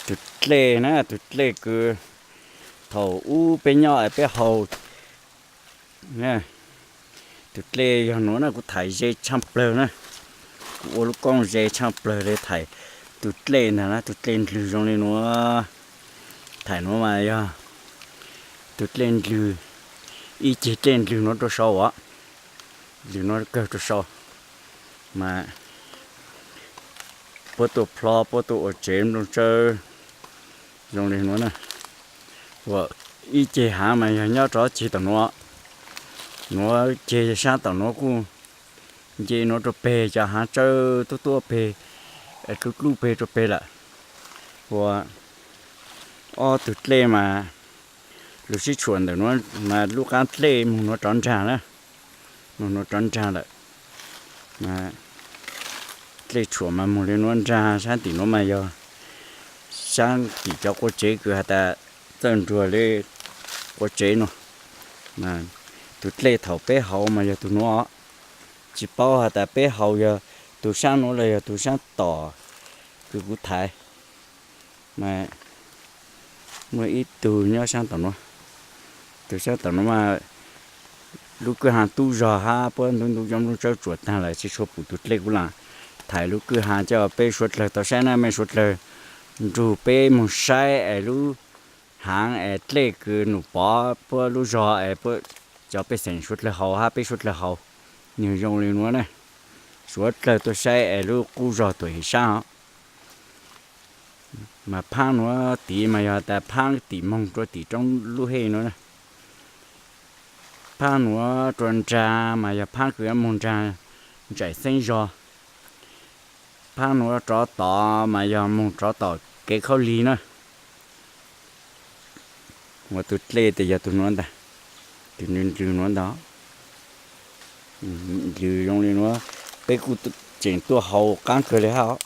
Tus dlej na, tus dlej kws thaum ub peb nyob es peb haus. Tus dlej yog nuav na, kuv thaij ze tshaj plawg na. Kuv ua lub koob ze tshaj plawg le thaij tus dlej ntag na, tus dlej ndlwg zoo li nuav. Thaij nuav mas yog tus dlej ndlwg, ib ceg dlej ndlwg nuav rua sau as, ndlwg nuav kawg rua sau mas puab tuaj plhob, puab tuaj ua tsev nplooj tsawb zoo li nuav na. Ua ib ceg haav mas yog nyob rov ceg tom nuav, nuav ceg saab tom nuav kuj nce nuav rua peg, cov haav tsawb tuab tuab peg, dlub dlub peg rua peg lawm. Ua ob tug dlej mas lug sib tshuam ntawm nuav mas lub qaab dlej moog nuav rov nraag na, moog nuav rov nraag lawm. Dlej tshuam mas moog li nuav nraag, saab tim nuav mas yog saab tim cov qua tsev kws has tas txawj nruag le qua tsev nuav. Tus dlej thaum peb haus mas yog tug nuav, tsi paub has tas peb haus yog tug saab nuav los yog tug saab tom kws kuv thaiv. Mas muaj ib tug nyob saab tom nuav, tug saab tom nuav mas lub kwj ha tub zog hab puab ntub ntub cov nplooj tsawb tsuam taag lawm tsi tshua pum tug dlej, kuv lam thaiv lub kwj ha coj peb suav dlawg tau saib na, mej suav dlawg nrug peb moog saib es lub haav es dlej kws Num Pov puab lub zog es puab cov pej xeem suav dlawg haus hab peb suav dlawg haus, nwg zoo li nuav na. Suav dlawg tuaj saib es lub qub zog tuam him saab os. Mas phaab nuav tid mas yog tas phaab tim moog rua tim roob lub hej nuav na. Phaab nuav rua nraag mas yog phaab kws moog nraag ntsaim xeeb zog. Phaab nuav rov tod mas yog moog rov tom kev khaub lig na. Ua tug dlej tes yog tug nuav ntag, tug nws nplws nuav ntag. Nplws zoo li nuav, peb kuj tseem tuaj haus qaab kawg li hab.